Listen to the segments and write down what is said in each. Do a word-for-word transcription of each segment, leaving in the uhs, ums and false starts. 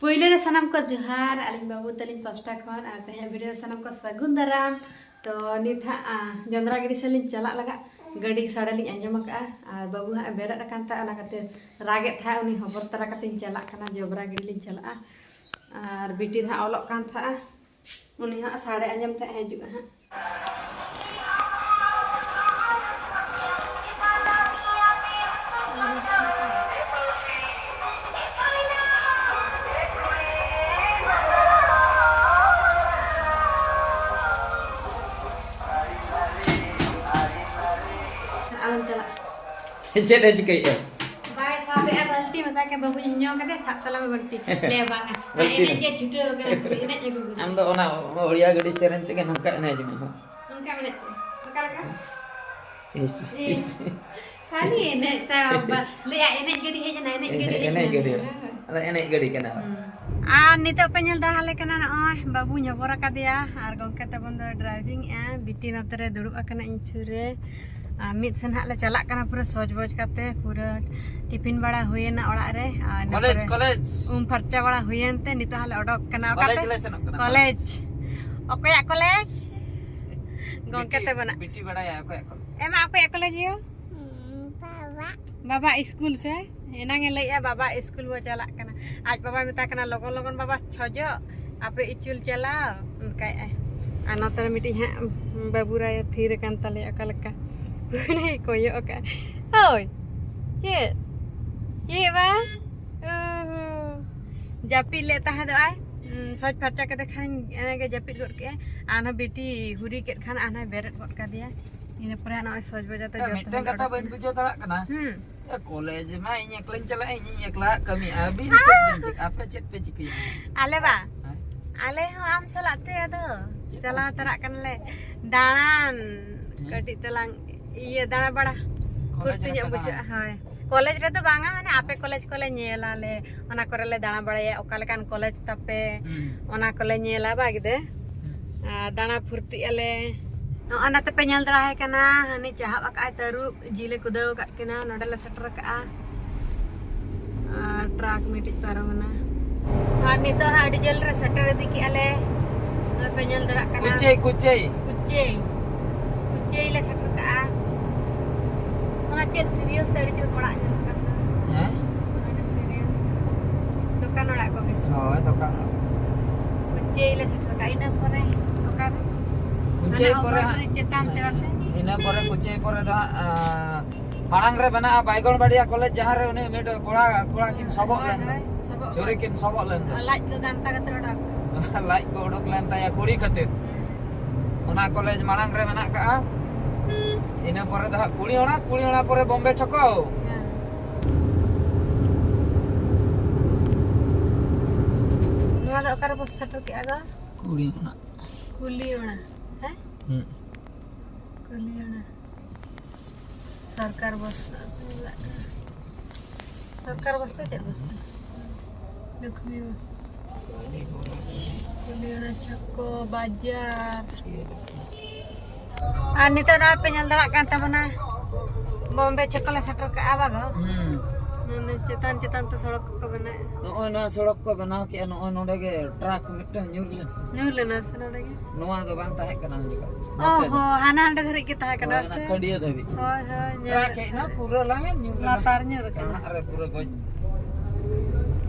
ᱯᱳᱭᱞᱳ ᱨᱮ ᱥᱟᱱᱟᱢ ᱠᱚ ᱡᱚᱦᱟᱨ, ᱟᱹᱞᱤᱧ ᱵᱟᱹᱵᱩ ᱛᱟᱹᱞᱤᱧ ᱯᱟᱥᱴᱟ ᱠᱷᱚᱱ, ᱟᱨ ᱛᱮᱦᱮᱧᱟᱜ ᱵᱷᱤᱰᱤᱭᱳ ᱨᱮ ᱥᱟᱱᱟᱢ ᱠᱚ ᱥᱟᱹᱜᱩᱱ ᱫᱟᱨᱟᱢ᱾ ᱛᱚ ᱱᱤᱛ ᱦᱟᱸᱜ, ᱟ, ᱡᱚᱸᱫᱽᱨᱟ ᱜᱤᱰᱤ ᱥᱮᱫ ᱞᱤᱧ ᱪᱟᱞᱟᱜ ᱞᱟᱜᱟᱜ, ᱜᱟᱹᱰᱤ ᱥᱟᱰᱮ ᱞᱤᱧ ᱟᱸᱡᱚᱢ ᱟᱠᱟᱜᱼᱟ, ᱟᱨ ᱵᱟᱹᱵᱩ ᱦᱟᱸᱜ ᱮ ᱵᱮᱨᱮᱫ ᱟᱠᱟᱱ ᱛᱟᱦᱮᱸᱫ, ᱚᱱᱟ ᱠᱷᱟᱹᱛᱤᱨ ᱨᱟᱜᱮᱫ ᱛᱟᱦᱮᱸᱫ, ᱩᱱᱤ ᱦᱚᱵᱚᱨ ᱛᱚᱨᱟ ᱠᱟᱛᱮᱧ ᱪᱟᱞᱟᱜ ᱠᱟᱱᱟ, ᱡᱚᱵᱽᱨᱟ ᱜᱤᱰᱤ ᱞᱤᱧ ᱪᱟᱞᱟᱜᱼᱟ᱾ ᱟᱨ ᱵᱤᱴᱤ ᱫᱚ ᱦᱟᱸᱜ ᱚᱞᱚᱜ ᱠᱟᱱ ᱛᱟᱦᱮᱸᱜᱼᱟ, ᱩᱱᱤ ᱦᱟᱸᱜ ᱥᱟᱰᱮ ᱟᱸᱡᱚᱢ ᱛᱟᱦᱮᱸᱫ ᱦᱤᱡᱩᱜᱼᱟ ᱦᱟᱸᱜ᱾ ᱟᱞᱚᱢ ᱪᱟᱞᱟᱜ᱾ ᱪᱮᱫ ᱮ ᱪᱤᱠᱟᱹᱭᱮᱫᱼᱟ? ᱵᱟᱭ ᱥᱟᱵᱮᱜᱼᱟ ᱵᱟᱹᱞᱛᱤ, ᱢᱮᱛᱟᱭ ᱠᱟᱱᱟ, "ᱵᱟᱹᱵᱩ, ᱤᱧ ᱧᱚᱜ ᱠᱟᱛᱮ ᱥᱟᱵ ᱛᱟᱞᱟᱝ ᱢᱮ ᱵᱟᱹᱞᱛᱤ᱾" ᱞᱟᱹᱭᱟ, "ᱵᱟᱝᱟ, ᱵᱟᱹᱞᱛᱤ ᱮᱱᱮᱡ ᱫᱚ᱾ ᱜᱮ ᱪᱷᱩᱴᱟᱹᱣ ᱟᱠᱟᱱᱟ, ᱮᱱᱮᱡ ᱟᱹᱜᱩ ᱠᱟᱱᱟ᱾" ᱟᱢ ᱫᱚ ᱚᱱᱟ ᱳᱲᱤᱭᱟ ᱜᱟᱹᱰᱤ ᱥᱮᱨᱮᱧ ᱛᱮᱜᱮ ᱱᱚᱝᱠᱟ ᱮᱱᱮᱡ ᱢᱮ, ᱦᱳ᱾ ᱚᱱᱠᱟ ᱮᱱᱮᱡ ᱛᱮ, ᱚᱠᱟ ᱞᱮᱠᱟ? ᱤᱥ, ᱤᱥ᱾ ᱤᱥ᱾ ᱠᱷᱟᱹᱞᱤ ᱮᱱᱮᱡ ᱛᱟᱭᱚᱢ ᱵᱟ-, ᱞᱟᱹᱭᱟ, "ᱮᱱᱮᱡ ᱜᱟᱹᱰᱤ ᱦᱮᱡ ᱮᱱᱟ, ᱮᱱᱮᱡ ᱜᱟᱹᱰᱤ ᱦᱮᱡ ᱮᱱᱟ᱾" ᱮᱱᱮᱡ ᱜᱟᱹᱰᱤ᱾ ᱦᱳᱭ᱾ ᱟᱫᱚ ᱮᱱᱮᱡ ᱜᱟᱹᱰᱤ ᱠᱟᱱᱟ᱾ ᱦᱩᱸ᱾ ᱟᱨ ᱱᱤᱛᱚᱜ ᱯᱮ ᱧᱮᱞ ᱫᱟ ᱟᱞᱮ ᱠᱟᱱᱟ, ᱱᱚᱜᱼᱚᱭ ᱵᱟᱹᱵᱩᱧ ᱦᱚᱵᱚᱨ ᱟᱠᱟᱫᱮᱭᱟ ᱟᱨ ᱜᱚᱝᱠᱮ ᱛᱟᱵᱚᱱ ᱫᱚ driving ᱮᱜᱼᱟ, ᱵᱤᱴᱤ ᱱᱚᱛᱮ ᱨᱮ ᱫᱩᱲᱩᱵ ᱟᱠᱟᱱᱟ ᱤᱧ ᱥᱩᱨ ᱨᱮ᱾ ᱟᱨ ᱢᱤᱫ ᱥᱮᱱ ᱦᱟᱸᱜ ᱞᱮ ᱪᱟᱞᱟᱜ ᱠᱟᱱᱟ ᱯᱩᱨᱟᱹ ᱥᱚᱡᱽ ᱵᱚᱡᱽ ᱠᱟᱛᱮ, ᱯᱩᱨᱟᱹ ᱴᱤᱯᱷᱤᱱ ᱵᱟᱲᱟ ᱦᱩᱭᱮᱱᱟ ᱚᱲᱟᱜ ᱨᱮ᱾ ᱟᱨ ᱤᱱᱟᱹ ᱠᱚᱞᱮᱡᱽ, ᱯᱚᱨᱮ ᱠᱚᱞᱮᱡᱽ᱾ ᱩᱢ ᱯᱷᱟᱨᱪᱟ ᱵᱟᱲᱟ ᱦᱩᱭᱮᱱ ᱛᱮ ᱱᱤᱛᱚᱜ ᱦᱟᱸᱜ ᱞᱮ ᱚᱰᱚᱠ ᱠᱟᱱᱟ᱾ ᱠᱚᱞᱮᱡᱽ ᱚᱠᱟᱛᱮ? ᱞᱮ ᱥᱮᱱᱚᱜ ᱠᱟᱱᱟ᱾ ᱠᱚᱞᱮᱡᱽ᱾ ᱚᱠᱚᱭᱟᱜ ᱠᱚᱞᱮᱡᱽ? ᱜᱚᱝᱠᱮ ᱵᱤᱴᱤ, ᱛᱟᱵᱚᱱᱟᱜ᱾ ᱵᱤᱴᱤ ᱵᱟᱲᱟᱭᱟ ᱚᱠᱚᱭᱟᱜ ᱠᱚᱞᱮᱡᱽ? ᱮᱢᱟ ᱚᱠᱚᱭᱟᱜ ᱠᱚᱞᱮᱡᱽ ᱭᱳ? ᱵᱟᱵᱟ᱾ ᱵᱟᱵᱟ ᱥᱠᱩᱞ ᱥᱮ? ᱮᱱᱟᱝ ᱮ ᱞᱟᱹᱭᱮᱜᱼᱟ, "ᱵᱟᱵᱟ, ᱥᱠᱩᱞ ᱵᱚ ᱪᱟᱞᱟᱜ ᱠᱟᱱᱟ᱾" ᱟᱡ ᱵᱟᱵᱟᱭ ᱢᱮᱛᱟᱭ ᱠᱟᱱᱟ, "ᱞᱚᱜᱚᱱ ᱞᱚᱜᱚᱱ ᱵᱟᱵᱟ ᱥᱚᱡᱚᱜ, ᱟᱯᱮ ᱥᱠᱩᱞ ᱪᱟᱞᱟᱣ," ᱚᱱᱠᱟᱭᱮᱜᱼᱟᱭ᱾ ᱟᱨ ᱱᱚᱛᱮ ᱨᱮ ᱢᱤᱫᱴᱤᱡ ᱦᱟᱸᱜ ᱵᱟᱹᱵᱩ ᱨᱟᱭ ᱛᱷᱤᱨ ᱟᱠᱟᱱ ᱛᱟᱞᱮᱭᱟ, ᱚᱠᱟ ᱞᱮᱠᱟ ᱠᱚᱭᱚᱜ ᱟᱠᱟᱜᱼᱟ᱾ ᱦᱳᱭ, ᱪᱮᱫ? ᱪᱮᱫ ᱵᱟ? ᱚ ᱦᱚ᱾ ᱡᱟᱹᱯᱤᱫ ᱞᱮᱫ ᱛᱟᱦᱮᱸ ᱫᱚ ᱟᱭ, ᱩᱸ, ᱥᱚᱡᱽ ᱯᱷᱟᱨᱪᱟ ᱠᱟᱛᱮ ᱠᱷᱟᱱ ᱮᱱᱮ ᱜᱮ ᱡᱟᱹᱯᱤᱫ ᱜᱚᱫ ᱠᱮᱜᱼᱟᱭ᱾ ᱟᱨᱦᱚᱸ ᱵᱤᱴᱤ ᱦᱩᱨᱤ ᱠᱮᱫ ᱠᱷᱟᱱ ᱟᱨᱦᱚᱸᱭ ᱵᱮᱨᱮᱫ ᱜᱚᱫ ᱠᱟᱫᱮᱭᱟ᱾ ᱤᱱᱟᱹ ᱯᱚᱨᱮ ᱱᱚᱜᱼᱚᱭ ᱥᱚᱡᱽ ᱵᱚᱡᱟ ᱛᱮ ᱮ, ᱡᱚᱛᱚ ᱢᱤᱫᱴᱟᱝ ᱦᱚᱲ ᱠᱟᱛᱷᱟ ᱚᱰᱚᱠ ᱵᱟᱹᱧ ᱮᱱᱟ᱾ ᱵᱩᱡᱷᱟᱹᱣ ᱫᱟᱲᱮᱭᱟᱜ ᱠᱟᱱᱟ᱾ ᱦᱩᱸ᱾ ᱮ, ᱠᱚᱞᱮᱡᱽ ᱢᱟ ᱤᱧ ᱮᱠᱞᱟᱧ ᱪᱟᱞᱟᱜᱼᱟ, ᱤᱧᱤᱧ ᱮᱠᱞᱟ ᱠᱟᱹᱢᱤᱭᱟ᱾ ᱟᱹᱵᱤᱱ ᱪᱮᱫ ᱵᱤᱱ ᱪᱤᱠᱟᱹ-, ᱟᱯᱮ ᱪᱮᱫ ᱯᱮ ᱪᱤᱠᱟᱹᱭᱟ? ᱟᱞᱮ ᱵᱟ? ᱦᱮᱸ? ᱟᱞᱮ ᱦᱚᱸ ᱟᱢ ᱥᱟᱞᱟᱜ ᱛᱮ ᱟᱫᱚ ᱪᱮᱫ ᱪᱟᱞᱟᱣ ᱯᱮ ᱪᱤᱠᱟᱹᱭᱟ? ᱛᱟᱨᱟᱜ ᱠᱟᱱᱟᱞᱮ ᱫᱟᱬᱟᱱ᱾ ᱦᱮᱸ? ᱠᱟᱹᱴᱤᱡ ᱛᱟᱞᱟᱝ ᱤᱭᱟᱹ ᱫᱟᱬᱟ ᱵᱟᱲᱟ᱾ ᱠᱚᱞᱮᱡᱽ ᱯᱷᱩᱨᱛᱤ ᱧᱚᱜ ᱨᱮᱯᱮ ᱵᱩᱡᱷᱟᱹᱜᱼᱟ, ᱫᱟᱬᱟᱱᱟ? ᱦᱳᱭ᱾ ᱠᱚᱞᱮᱡᱽ ᱨᱮᱫᱚ ᱵᱟᱝᱟ, ᱢᱟᱱᱮ ᱟᱯᱮ ᱠᱚᱞᱮᱡᱽ ᱠᱚᱞᱮ ᱧᱮᱞᱟᱞᱮ, ᱚᱱᱟ ᱠᱚᱨᱮ ᱞᱮ ᱫᱟᱬᱟ ᱵᱟᱲᱟᱭᱟ, ᱚᱠᱟ ᱞᱮᱠᱟᱱ ᱠᱚᱞᱮᱡᱽ ᱛᱟᱯᱮ, ᱦᱩᱸ᱾ ᱚᱱᱟ ᱠᱚᱞᱮ ᱧᱮᱞᱟ ᱵᱟᱜᱤᱫᱟᱹ᱾ ᱦᱩᱸ᱾ ᱟᱨ ᱫᱟᱬᱟ ᱯᱷᱩᱨᱛᱤᱜ ᱟᱞᱮ᱾ ᱱᱚᱜᱼᱚᱭ ᱱᱟᱛᱮ ᱯᱮ ᱧᱮᱞ ᱫᱟᱲᱟ ᱟᱭ ᱠᱟᱱᱟ, ᱦᱟᱹᱱᱤ ᱪᱟᱦᱟᱵ ᱟᱠᱟᱫ ᱟᱭ ᱛᱟᱹᱨᱩᱵ, ᱡᱤᱞᱮ ᱠᱩᱫᱟᱹᱣ ᱟᱠᱟᱫ ᱠᱤᱱᱟ᱾ ᱱᱚᱰᱮ ᱞᱮ ᱥᱮᱴᱮᱨ ᱟᱠᱟᱫᱼᱟ᱾ ᱟᱨ ᱴᱨᱟᱠ ᱢᱤᱫᱴᱤᱡ ᱯᱟᱨᱚᱢ ᱮᱱᱟ᱾ ᱱᱤᱛᱚᱜ ᱦᱟᱸᱜ ᱟᱹᱰᱤ ᱡᱷᱟᱹᱞ ᱨᱮ ᱥᱮᱴᱮᱨ ᱤᱫᱤ ᱠᱮᱜᱼᱟ ᱞᱮ᱾ ᱱᱚᱜᱼᱚᱭ ᱯᱮ ᱧᱮᱞ ᱫᱟᱲᱮᱭᱟᱜ ᱠᱟᱱᱟ᱾ ᱠᱩᱪᱟᱹᱭ, ᱠᱩᱪᱟᱹᱭ᱾ ᱠᱩᱪᱟᱹᱭ᱾ ᱠᱩᱪᱟᱹᱭ ᱞᱮ ᱥᱮᱴᱮᱨ ᱠᱟᱜᱼᱟ᱾ ᱚᱱᱟ ᱪᱮᱫ serial ᱛᱮ ᱟᱹᱰᱤ ᱪᱮᱦᱨᱟ ᱚᱲᱟᱜ ᱧᱮᱞᱚᱜ ᱠᱟᱱ ᱫᱚ? ᱦᱮᱸ? ᱚᱱᱟ serial᱾ ᱫᱚᱠᱟᱱ ᱚᱲᱟᱜ ᱠᱚᱜᱮ ᱥᱮ? ᱦᱳᱭ, ᱫᱚᱠᱟᱱ ᱚᱲᱟᱜ᱾ ᱠᱩᱪᱟᱹᱭ ᱞᱮ ᱥᱮᱴᱮᱨ ᱠᱟᱜᱼᱟ᱾ ᱤᱱᱟᱹ ᱯᱚᱨᱮ ᱚᱠᱟᱨᱮ? ᱠᱩᱪᱟᱹᱭ ᱦᱟᱱᱟ ᱯᱚᱨᱮ over ᱦᱟᱸᱜ, bridge ᱪᱮᱛᱟᱱ ᱛᱮ ᱥᱮ? ᱤᱱᱟᱹ ᱯᱚᱨᱮ ᱠᱩᱪᱟᱹᱭ ᱯᱚᱨᱮ ᱫᱚ ᱦᱟᱸᱜ, ᱟᱸ, ᱢᱟᱲᱟᱝ ᱨᱮ ᱢᱮᱱᱟᱜᱼᱟ ᱵᱟᱭᱜᱚᱱᱵᱟᱲᱤᱭᱟ ᱠᱚᱞᱮᱡᱽ, ᱡᱟᱦᱟᱸ ᱨᱮ ᱩᱱᱤ ᱢᱤᱫ ᱠᱚᱲᱟ, ᱠᱚᱲᱟ ᱠᱤᱱ ᱥᱚᱵᱚᱜ ᱦᱳᱭ, ᱞᱮᱱ ᱫᱚ᱾ ᱦᱳᱭ, ᱥᱚᱵᱚᱜ ᱪᱷᱩᱨᱤ ᱠᱚᱲᱟ᱾ ᱠᱤᱱ ᱥᱚᱵᱚᱜ ᱞᱮᱱ ᱫᱚ᱾ ᱞᱟᱡ ᱠᱚ ᱜᱟᱱᱴᱟ ᱠᱟᱛᱮ ᱚᱰᱚᱠ᱾ ᱞᱟᱡ ᱠᱚ ᱩᱰᱩᱠ ᱞᱮᱱ ᱛᱟᱭᱟ ᱠᱩᱲᱤ ᱠᱷᱟᱹᱛᱤᱨ᱾ ᱚᱱᱟ ᱠᱚᱞᱮᱡᱽ ᱢᱟᱲᱟᱝ ᱨᱮ ᱢᱮᱱᱟᱜ ᱠᱟᱜᱼᱟ᱾ ᱤᱱᱟᱹ ᱯᱚᱨᱮ ᱫᱚ ᱦᱟᱸᱜ ᱠᱩᱲᱤ ᱚᱲᱟᱜ, ᱠᱩᱲᱤ ᱚᱲᱟᱜ ᱯᱚᱨᱮ ᱵᱚᱢᱵᱮ ᱪᱷᱚᱠᱚ᱾ ᱦᱮᱸ᱾ ᱱᱚᱣᱟ ᱫᱚ ᱚᱠᱟᱨᱮ ᱵᱚ ᱥᱮᱴᱮᱨ ᱠᱮᱜᱼᱟ ᱜᱚ? ᱠᱩᱲᱤ ᱚᱲᱟᱜ᱾ ᱠᱩᱞᱤ ᱚᱲᱟᱜ, ᱦᱮᱸ? ᱦᱩᱸ᱾ ᱠᱩᱞᱤ ᱚᱲᱟᱜ᱾ ᱥᱚᱨᱠᱟᱨ ᱵᱟᱥ ᱪᱟᱞᱟᱜ ᱠᱟᱱᱟ᱾ ᱥᱚᱨᱠᱟᱨ ᱵᱟᱥ ᱫᱚ ᱪᱮᱫ ᱵᱟᱥ ᱠᱟᱱᱟ? ᱞᱚᱠᱷᱢᱤ ᱵᱟᱥ᱾ ᱠᱩᱞᱤ ᱚᱲᱟᱜ ᱪᱷᱚᱠᱚ ᱵᱟᱡᱟᱨ᱾ ᱟᱨ ᱱᱤᱛᱚᱜ ᱫᱚ ᱯᱮ ᱧᱮᱞ ᱫᱟᱲᱮᱭᱟᱜ ᱠᱟᱱ ᱛᱟᱵᱚᱱᱟ, ᱵᱚᱢᱵᱮ ᱪᱷᱚᱠᱚ ᱞᱮ ᱥᱮᱴᱮᱨ ᱠᱟᱜᱼᱟ ᱵᱟᱝ? ᱦᱩᱸ᱾ ᱢᱟᱱᱮ ᱪᱮᱛᱟᱱ ᱪᱮᱛᱟᱱ ᱛᱮ ᱥᱚᱲᱚᱠ ᱠᱚ ᱵᱮᱱᱟᱣᱮᱫᱼᱟ᱾ ᱱᱚᱜᱼᱚᱭ ᱱᱚᱣᱟ ᱥᱚᱲᱚᱠ ᱠᱚ ᱵᱮᱱᱟᱣ ᱠᱮᱜᱼᱟ, ᱱᱚᱜᱼᱚᱭ ᱱᱚᱰᱮ ᱜᱮ ᱴᱨᱟᱠ ᱢᱤᱫᱴᱟᱝ ᱧᱩᱨ ᱞᱮᱱ᱾ ᱧᱩᱨ ᱞᱮᱱᱟ ᱥᱮ ᱱᱚᱰᱮ ᱜᱮ? ᱱᱚᱣᱟ ᱫᱚ ᱵᱟᱝ ᱛᱟᱦᱮᱸ ᱠᱟᱱᱟ ᱩᱱ ᱡᱚᱠᱷᱚᱱ᱾ ᱚ ᱱᱚᱛᱮ ᱫᱚ᱾ ᱦᱚᱸ, ᱦᱟᱱᱟ ᱦᱟᱸᱰᱮ ᱫᱷᱟᱹᱨᱤᱡ ᱜᱮ ᱛᱟᱦᱮᱸ ᱠᱟᱱᱟ ᱦᱳᱭ, ᱚᱱᱟ ᱥᱮ? ᱠᱷᱟᱹᱰᱭᱟᱹ ᱫᱷᱟᱹᱵᱤᱡ᱾ ᱦᱳᱭ, ᱦᱳᱭ, ᱧᱮᱞ ᱴᱨᱟᱠ ᱦᱮᱡ ᱮᱱᱟ, ᱯᱩᱨᱟᱹ ᱞᱟᱢᱮ ᱧᱩᱨ ᱮᱱᱟ᱾ ᱞᱟᱛᱟᱨ ᱧᱩᱨ ᱟᱠᱟᱱᱟ᱾ ᱱᱟᱦᱟᱜ ᱨᱮ ᱯᱩᱨᱟᱹ ᱜᱚᱡ᱾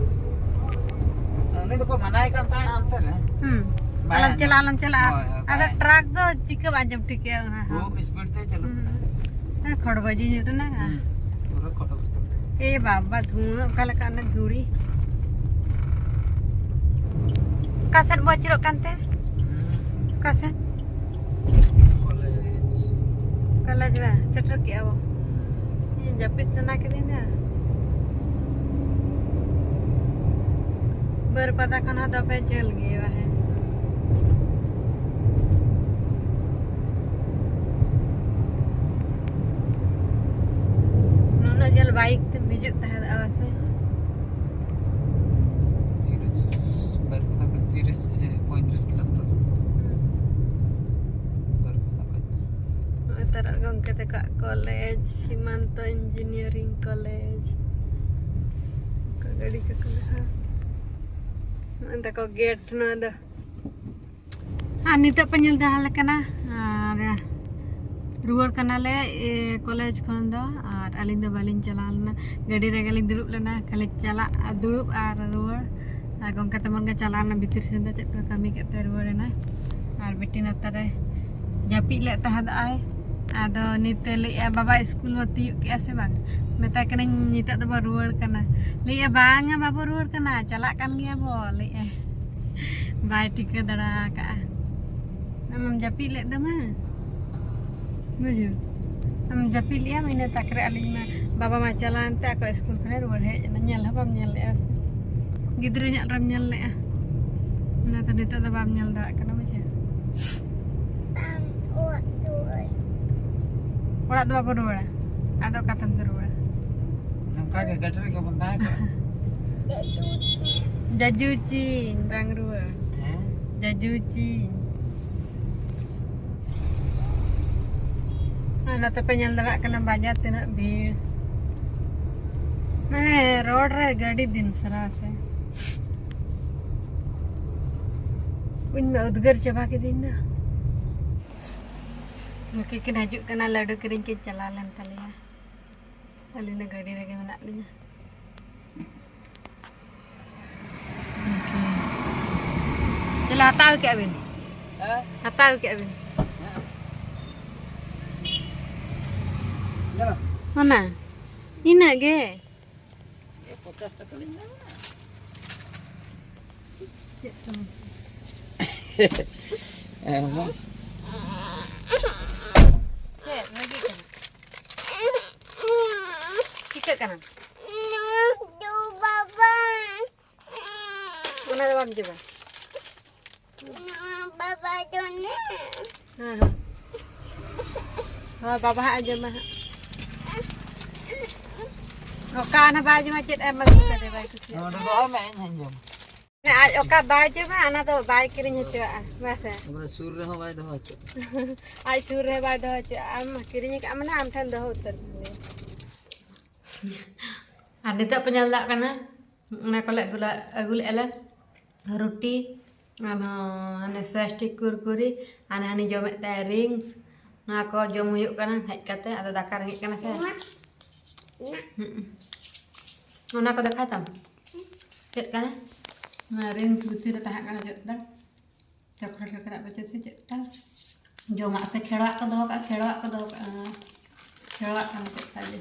ᱩᱱᱤ ᱫᱚᱠᱚ ᱢᱟᱱᱟᱭᱮ ᱠᱟᱱ ᱛᱟᱦᱮᱸᱫ ᱚᱱᱛᱮ ᱨᱮ᱾ ᱦᱩᱸ᱾ ᱵᱟᱭ ᱟᱞᱚᱢ ᱪᱟᱞᱟᱜᱼᱟ, ᱟᱸᱡᱚᱢ᱾ ᱟᱞᱚᱢ ᱪᱟᱞᱟᱜᱼᱟ᱾ ᱦᱳᱭ, ᱦᱳᱭ, ᱟᱫᱚ ᱵᱟᱭ ᱴᱨᱟᱠ ᱫᱚ ᱪᱤᱠᱟᱹ ᱵᱟᱭ ᱟᱸᱡᱚᱢ ᱴᱷᱤᱠ ᱠᱮᱜᱼᱟ ᱚᱱᱟ ᱦᱚᱸ? ᱠᱷᱩᱵ ᱥᱯᱤᱰ ᱛᱮ ᱪᱟᱹᱞᱩᱜ ᱦᱩᱸ᱾ ᱠᱟᱱᱟ᱾ ᱦᱮᱸ, ᱠᱷᱚᱲ ᱵᱟᱡᱤ ᱧᱩᱨ ᱮᱱᱟ᱾ ᱦᱩᱸ᱾ ᱯᱩᱨᱟᱹ ᱠᱷᱚᱴᱚ ᱠᱷᱚᱴᱚ᱾ ᱮ ᱵᱟᱵᱟ, ᱫᱷᱩᱣᱟᱹ ᱚᱠᱟ ᱞᱮᱠᱟ ᱚᱱᱟ ᱫᱷᱩᱲᱤ᱾ ᱚᱠᱟ ᱥᱮᱫ ᱵᱚ ᱟᱹᱪᱩᱨᱚᱜ ᱠᱟᱱ ᱛᱮ? ᱦᱩᱸ᱾ ᱚᱠᱟ ᱥᱮᱫ? ᱠᱚᱞᱮᱡᱽ᱾ ᱠᱚᱞᱮᱡᱽ ᱨᱮ ᱥᱮᱴᱮᱨ ᱠᱮᱜᱼᱟ ᱵᱚ᱾ ᱦᱩᱸ᱾ ᱤᱧ ᱡᱟᱹᱯᱤᱫ ᱥᱟᱱᱟ ᱠᱤᱫᱤᱧᱟ᱾ ᱵᱟᱹᱨᱯᱟᱫᱟ ᱠᱷᱚᱱ ᱦᱚᱸ ᱫᱚᱢᱮ ᱡᱷᱟᱹᱞ ᱜᱮᱭᱟ, ᱦᱮᱸ᱾ ᱱᱩᱱᱟᱹᱜ ᱡᱷᱟᱹᱞ ᱵᱟᱭᱤᱠ ᱛᱮᱢ ᱦᱤᱡᱩᱜ ᱛᱟᱦᱮᱸᱫ ᱥᱮ? ᱛᱤᱨᱤᱥ, ᱵᱟᱹᱨᱯᱟᱫᱟ ᱠᱷᱚᱱ ᱛᱤᱨᱤᱥ, ᱮ, ᱯᱚᱸᱭᱛᱨᱤᱥ ᱠᱤᱞᱳᱢᱤᱴᱟᱨ᱾ ᱵᱟᱹᱨᱯᱟᱫᱟ ᱠᱷᱚᱱ᱾ ᱱᱚᱜᱼᱚᱭ ᱛᱟᱨᱟ ᱜᱚᱢᱠᱮ ᱛᱟᱠᱚᱣᱟᱜ ᱠᱚᱞᱮᱡᱽ, ᱥᱤᱢᱟᱱᱛᱚ ᱤᱧᱡᱤᱱᱤᱭᱟᱨᱤᱝ ᱠᱚᱞᱮᱡᱽ᱾ ᱚᱠᱟ ᱜᱟᱹᱰᱤ ᱠᱚᱠᱚ ᱞᱟᱦᱟ᱾ ᱛᱟᱠᱚ ᱜᱮᱴ ᱱᱚᱣᱟ ᱫᱚ᱾ ᱟᱨ ᱱᱤᱛᱚᱜ ᱯᱮ ᱧᱮᱞ ᱫᱟ ᱦᱟᱞᱮ ᱠᱟᱱᱟ, ᱟᱨ ᱨᱩᱣᱟᱹᱲ ᱠᱟᱱᱟᱞᱮ, ᱮ, ᱠᱚᱞᱮᱡᱽ ᱠᱷᱚᱱ ᱫᱚ᱾ ᱟᱨ ᱟᱹᱞᱤᱧ ᱫᱚ ᱵᱟᱹᱞᱤᱧ ᱪᱟᱞᱟᱣ ᱞᱮᱱᱟ, ᱜᱟᱹᱰᱤ ᱨᱮᱜᱮ ᱞᱤᱧ ᱫᱩᱲᱩᱵ ᱞᱮᱱᱟ, ᱠᱷᱟᱹᱞᱤ ᱪᱟᱞᱟᱜ ᱟᱨ ᱫᱩᱲᱩᱵ ᱟᱨ ᱨᱩᱣᱟᱹᱲ᱾ ᱟᱨ ᱜᱚᱢᱠᱮ ᱛᱟᱵᱚᱱ ᱜᱮ ᱪᱟᱞᱟᱣ ᱞᱮᱱᱟ, ᱵᱷᱤᱛᱤᱨ ᱥᱮᱱ ᱫᱚ ᱪᱮᱫ ᱠᱚ ᱠᱟᱹᱢᱤ ᱠᱮᱫ ᱛᱮ ᱨᱩᱣᱟᱹᱲ ᱮᱱᱟᱭ᱾ ᱟᱨ ᱵᱤᱴᱤ ᱱᱚᱛᱮ ᱨᱮ ᱡᱟᱹᱯᱤᱫ ᱞᱮᱫ ᱛᱟᱦᱮᱸᱫ ᱟᱭ᱾ ᱟᱫᱚ ᱱᱤᱛᱮ ᱞᱟᱹᱭᱮᱜᱼᱟ, "ᱵᱟᱵᱟ ᱥᱠᱩᱞ ᱵᱚ ᱛᱤᱭᱳᱜ ᱠᱮᱜᱼᱟ ᱥᱮ ᱵᱟᱝ?" ᱢᱮᱛᱟᱭ ᱠᱟᱹᱱᱟᱹᱧ, "ᱱᱤᱛᱚᱜ ᱫᱚᱵᱚ ᱨᱩᱣᱟᱹᱲ ᱠᱟᱱᱟ᱾" ᱞᱟᱹᱭᱮᱜᱼᱟ, "ᱵᱟᱝᱟ, ᱵᱟᱵᱚ ᱨᱩᱣᱟᱹᱲ ᱠᱟᱱᱟ, ᱪᱟᱞᱟᱜ ᱠᱟᱱ ᱜᱮᱭᱟ ᱵᱚ", ᱞᱟᱹᱭᱮᱜᱼᱟᱭ᱾ ᱵᱟᱭ ᱴᱷᱤᱠᱟᱹ ᱫᱟᱲᱮ ᱟᱠᱟᱫᱼᱟ᱾ ᱟᱢᱮᱢ ᱡᱟᱹᱯᱤᱫ ᱞᱮᱫ ᱫᱚ ᱢᱟ? ᱵᱩᱡᱷᱟᱹᱣ? ᱟᱢ ᱡᱟᱹᱯᱤᱫ ᱞᱮᱜᱼᱟᱢ, ᱤᱱᱟᱹ ᱛᱟᱠ ᱨᱮ ᱟᱹᱞᱤᱧ ᱢᱟ ᱵᱟᱵᱟ ᱢᱟ ᱪᱟᱞᱟᱣᱮᱱ ᱛᱮ ᱟᱠᱚ ᱥᱠᱩᱞ ᱠᱷᱚᱱᱮ ᱨᱩᱣᱟᱹᱲ ᱦᱮᱡ ᱮᱱᱟ᱾ ᱧᱮᱞ ᱦᱚᱸ ᱵᱟᱢ ᱧᱮᱞ ᱞᱮᱜᱼᱟ ᱥᱮ? ᱜᱤᱫᱽᱨᱟᱹ ᱧᱚᱜ ᱨᱮᱢ ᱧᱮᱞ ᱞᱮᱜᱼᱟ, ᱚᱱᱟᱛᱮ ᱱᱤᱛᱚᱜ ᱫᱚ ᱵᱟᱢ ᱧᱮᱞ ᱫᱟᱲᱮᱭᱟᱜ ᱠᱟᱱᱟ, ᱵᱩᱡᱷᱟᱹᱣ? ᱵᱟᱝ, ᱚᱲᱟᱜ ᱫᱚ ᱵᱟᱹᱧ᱾ ᱚᱲᱟᱜ ᱫᱚ ᱵᱟᱵᱚ ᱨᱩᱣᱟᱹᱲᱟ? ᱟᱫᱚ ᱚᱠᱟ ᱛᱮᱢ ᱨᱩᱣᱟᱹᱲᱟ? ᱱᱚᱝᱠᱟ ᱜᱮ ᱜᱟᱹᱰᱤ ᱨᱮᱜᱮ ᱵᱚᱱ ᱛᱟᱦᱮᱸ ᱠᱚᱜᱼᱟ᱾ ᱡᱟᱡᱩ ᱪᱤᱱ᱾ ᱡᱟᱡᱩ ᱪᱤᱱ, ᱵᱟᱝ ᱨᱩᱣᱟᱹᱲ᱾ ᱦᱮᱸ? ᱡᱟᱡᱩ ᱪᱤᱱ᱾ ᱟᱨ ᱱᱚᱛᱮ ᱯᱮ ᱧᱮᱞ ᱫᱟᱲᱮᱭᱟᱜ ᱠᱟᱱᱟ ᱵᱟᱡᱟᱨ ᱛᱤᱱᱟᱹᱜ ᱵᱷᱤᱲ᱾ ᱢᱟᱱᱮ ᱨᱳᱰ ᱨᱮ ᱜᱟᱹᱰᱤ ᱫᱤᱱ ᱥᱟᱨᱟ ᱥᱮ᱾ ᱩᱧ ᱢᱟ ᱩᱫᱽᱜᱟᱹᱨ ᱪᱟᱵᱟ ᱠᱤᱫᱤᱧ ᱫᱚ᱾ ᱩᱱᱠᱤᱱ ᱠᱤᱱ ᱦᱤᱡᱩᱜ ᱠᱟᱱᱟ, ᱞᱟᱹᱰᱩ ᱠᱤᱨᱤᱧ ᱠᱤᱱ ᱪᱟᱞᱟᱣ ᱞᱮᱱ ᱛᱟᱞᱮᱭᱟ᱾ ᱟᱹᱞᱤᱧ ᱫᱚ ᱜᱟᱹᱰᱤ ᱨᱮᱜᱮ ᱢᱮᱱᱟᱜ ᱞᱤᱧᱟ᱾ ᱪᱮᱫ ᱦᱟᱛᱟᱣ ᱠᱮᱜᱼᱟ ᱵᱤᱱ? ᱦᱮᱸ? ᱦᱟᱛᱟᱣ ᱠᱮᱜᱼᱟ ᱵᱤᱱ? ᱦᱮᱸ᱾ ᱚᱱᱟ? ᱤᱱᱟᱹᱜ ᱜᱮ? ᱯᱚᱪᱟᱥ ᱴᱟᱠᱟ ᱞᱤᱧ ᱧᱟᱢᱟ᱾ ᱪᱮᱫ ᱠᱟᱱᱟ? ᱦᱮᱸ, ᱦᱮᱸ᱾ ᱪᱮᱫ ᱞᱟᱹᱜᱤᱫ ᱠᱟᱱᱟ? ᱪᱤᱠᱟᱹᱜ ᱠᱟᱱᱟ? ᱫᱩ ᱵᱟᱵᱟ᱾ ᱚᱱᱟ ᱫᱚ ᱵᱟᱢ ᱡᱚᱢᱟ? ᱵᱟᱵᱟ ᱡᱚᱢ ᱢᱮ᱾ ᱦᱮᱸ, ᱦᱮᱸ᱾ ᱦᱳᱭ, ᱵᱟᱵᱟ ᱦᱟᱸᱜ ᱮ ᱡᱚᱢᱟ ᱦᱟᱸᱜ᱾ ᱚᱠᱟ ᱚᱱᱟ ᱵᱟᱭ ᱡᱚᱢᱟ, ᱪᱮᱫ ᱮᱢ ᱟᱹᱜᱩ ᱠᱟᱫᱮ, ᱵᱟᱭ ᱠᱩᱥᱤᱭᱟᱜᱼᱟ᱾ ᱱᱚᱰᱮ ᱫᱚ ᱚᱦᱚᱢ ᱦᱮᱡ ᱦᱮᱡ ᱡᱚᱢ᱾ ᱟᱡ ᱚᱠᱟ ᱵᱟᱭ ᱡᱚᱢᱟ, ᱚᱱᱟ ᱫᱚ ᱵᱟᱭ ᱠᱤᱨᱤᱧ ᱦᱚᱪᱚᱣᱟᱜᱼᱟ, ᱵᱟᱥᱮ? ᱛᱟᱯᱚᱨᱮ ᱥᱩᱨ ᱨᱮᱦᱚᱸ ᱵᱟᱭ ᱫᱚᱦᱚ ᱦᱚᱪᱚᱣᱟᱜᱼᱟ᱾ ᱟᱡ ᱥᱩᱨ ᱨᱮ ᱵᱟᱭ ᱫᱚᱦᱚ ᱦᱚᱪᱚᱣᱟᱜᱼᱟ, ᱟᱢ ᱠᱤᱨᱤᱧ ᱟᱠᱟᱫ ᱢᱟᱱᱮ ᱟᱢ ᱴᱷᱮᱱ ᱫᱚᱦᱚ ᱩᱛᱟᱹᱨ ᱠᱟᱱ ᱜᱮᱭᱟ᱾ ᱟᱨ ᱱᱤᱛᱚᱜ ᱯᱮ ᱧᱮᱞ ᱫᱟᱲᱮᱭᱟᱜ ᱠᱟᱱᱟ, ᱚᱱᱟ ᱠᱚᱞᱮ ᱟᱹᱜᱩ ᱞᱮ, ᱟᱹᱜᱩ ᱞᱮᱫᱼᱟ ᱞᱮ᱾ ᱨᱩᱴᱤ, ᱟᱨᱦᱚᱸ ᱦᱟᱱᱮ ᱥᱚᱭᱟᱥᱴᱤᱠ ᱠᱩᱨᱠᱩᱨᱤ, ᱟᱨ ᱦᱟᱱᱮ ᱡᱚᱢᱮᱫ ᱛᱟᱦᱮᱸ ᱨᱤᱝᱥ᱾ ᱱᱚᱣᱟ ᱠᱚ ᱡᱚᱢ ᱦᱩᱭᱩᱜ ᱠᱟᱱᱟ ᱦᱮᱡ ᱠᱟᱛᱮ, ᱟᱫᱚ ᱫᱟᱠᱟ ᱨᱮᱸᱜᱮᱡ ᱠᱟᱱᱟ ᱥᱮ᱾ ᱦᱩᱸ᱾ ᱚᱱᱟ ᱠᱚ ᱫᱮᱠᱷᱟᱣ ᱛᱟᱢ? ᱪᱮᱫ ᱠᱟᱱᱟ? ᱚᱱᱟ ᱨᱤᱝᱥ ᱵᱷᱤᱛᱤᱨ ᱨᱮ ᱛᱟᱦᱮᱸ ᱠᱟᱱᱟ ᱪᱮᱫ ᱫᱚ? ᱪᱚᱠᱞᱮᱴ ᱠᱟᱠᱨᱟ ᱯᱟᱪᱮ ᱥᱮ ᱪᱮᱫ ᱛᱟᱢ? ᱡᱚᱢᱟᱜ ᱥᱮ ᱠᱷᱮᱲᱣᱟᱜ ᱠᱚ ᱫᱚᱦᱚ ᱠᱟᱜᱼᱟ, ᱠᱷᱮᱲᱣᱟᱜ ᱠᱚ ᱫᱚᱦᱚ ᱠᱟᱜᱼᱟ᱾ ᱠᱷᱮᱲᱣᱟᱜ ᱠᱟᱱᱟ ᱪᱮᱫ ᱛᱟᱭ ᱡᱮ?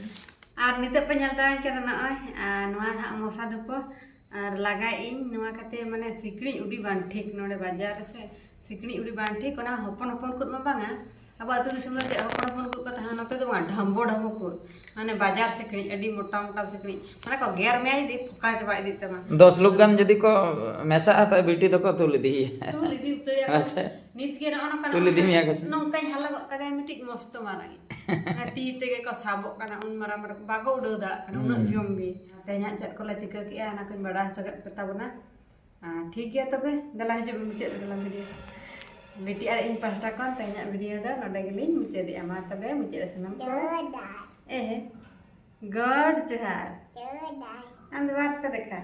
ᱟᱨ ᱱᱤᱛᱚᱜ ᱯᱮ ᱧᱮᱞ ᱫᱟᱲᱮᱭᱟᱜ ᱠᱟᱱᱟ ᱱᱚᱜᱼᱚᱭ, ᱟᱨ ᱱᱚᱣᱟ ᱱᱟᱦᱟᱜ ᱢᱚᱥᱟ ᱫᱷᱩᱯᱟᱹ ᱟᱨ ᱞᱟᱜᱟᱭᱮᱫ ᱤᱧ ᱱᱚᱣᱟ ᱠᱟᱛᱮ, ᱢᱟᱱᱮ ᱥᱤᱠᱲᱤᱡ ᱩᱰᱤ ᱵᱟᱝ ᱴᱷᱤᱠ ᱱᱚᱰᱮ ᱵᱟᱡᱟᱨ ᱨᱮ ᱥᱮ, ᱥᱤᱠᱲᱤᱡ ᱩᱰᱤ ᱵᱟᱝ ᱴᱷᱤᱠ, ᱚᱱᱟ ᱦᱚᱯᱚᱱ ᱦᱚᱯᱚᱱ ᱠᱚ ᱢᱟ ᱵᱟᱝᱟ, ᱟᱵᱚ ᱟᱹᱛᱩ ᱫᱤᱥᱚᱢ ᱨᱮ ᱪᱮᱫ ᱦᱚᱯᱚᱱ ᱦᱚᱯᱚᱱ ᱠᱚ ᱛᱟᱦᱮᱱᱟ, ᱱᱚᱛᱮ ᱫᱚ ᱵᱟᱝ, ᱰᱷᱟᱢᱵᱚ ᱰᱷᱟᱢᱵᱚ ᱠᱚ, ᱢᱟᱱᱮ ᱵᱟᱡᱟᱨ ᱥᱤᱠᱲᱤᱡ, ᱟᱹᱰᱤ ᱢᱚᱴᱟ ᱢᱚᱴᱟ ᱥᱤᱠᱲᱤᱡ, ᱢᱟᱱᱮ ᱠᱚ ᱜᱮᱨ ᱢᱮᱭᱟ ᱡᱩᱫᱤ ᱯᱷᱚᱠᱟ ᱪᱟᱵᱟ ᱤᱫᱤᱜ ᱛᱟᱢᱟ᱾ ᱫᱚᱥ ᱞᱳᱠ ᱜᱟᱱ ᱡᱩᱫᱤ ᱠᱚ ᱢᱮᱥᱟᱜᱼᱟ, ᱛᱚ ᱵᱤᱴᱤ ᱫᱚᱠᱚ ᱛᱩᱞ ᱤᱫᱤᱭᱮᱭᱟ᱾ ᱛᱩᱞ ᱤᱫᱤ ᱩᱛᱟᱹᱨ ᱭᱟᱠᱚ᱾ ᱟᱪᱪᱷᱟ᱾ ᱱᱤᱛ ᱜᱮ ᱱᱚᱜᱼᱚ ᱱᱚᱝᱠᱟ ᱛᱩᱞ ᱤᱫᱤ ᱢᱮᱭᱟ ᱠᱚ ᱥᱮ? ᱱᱚᱝᱠᱟᱧ ᱦᱟᱞᱟᱝ ᱜᱚᱫ ᱠᱟᱫᱮᱭᱟ ᱢᱤᱫᱴᱤᱡ ᱢᱚᱥᱛᱚ ᱢᱟᱨᱟᱝ᱾ ᱚᱱᱟ ᱛᱤ ᱛᱮᱜᱮ ᱠᱚ ᱥᱟᱵᱚᱜ ᱠᱟᱱᱟ, ᱩᱱ ᱢᱟᱨᱟᱝ ᱢᱟᱨᱟᱝ ᱵᱟᱠᱚ ᱩᱰᱟᱹᱣ ᱫᱟᱲᱮᱭᱟᱜ ᱠᱟᱱᱟ, ᱩᱱᱟᱹᱜ ᱦᱩᱸ᱾ ᱡᱚᱢ ᱜᱮ᱾ ᱛᱮᱦᱮᱧᱟᱜ ᱪᱮᱫ ᱠᱚᱞᱮ ᱪᱤᱠᱟᱹ ᱠᱮᱜᱼᱟ, ᱚᱱᱟ ᱠᱚᱧ ᱵᱟᱲᱟᱭ ᱦᱚᱪᱚ ᱠᱮᱫ ᱯᱮ ᱛᱟᱵᱚᱱᱟ᱾ ᱟᱨ ᱴᱷᱤᱠ ᱜᱮᱭᱟ ᱛᱚᱵᱮ, ᱫᱮᱞᱟ ᱦᱤᱡᱩᱜ ᱢᱮ ᱢᱩᱪᱟᱹᱫ ᱨᱮ ᱫᱮᱞᱟ ᱵᱷᱤᱰᱤᱭᱳ᱾ ᱵᱤᱴᱤ ᱟᱨ ᱤᱧ ᱯᱟᱦᱴᱟ ᱠᱷᱚᱱ ᱛᱮᱦᱮᱧᱟᱜ ᱵᱷᱤᱰᱤᱭᱳ ᱫᱚ ᱱᱚᱰᱮ ᱜᱮᱞᱤᱧ ᱢᱩᱪᱟᱹᱫᱮᱜᱼᱟ᱾ ᱢᱟ ᱛᱚᱵᱮ ᱢᱩᱪᱟᱹᱫ ᱨᱮ ᱥᱟᱱᱟᱢ ᱠᱚ᱾ ᱮ, ᱜᱚᱰ ᱡᱚᱦᱟᱨ᱾ ᱟᱢ ᱫᱚ ᱵᱟᱨ ᱠᱚ ᱫᱮᱠᱷᱟ᱾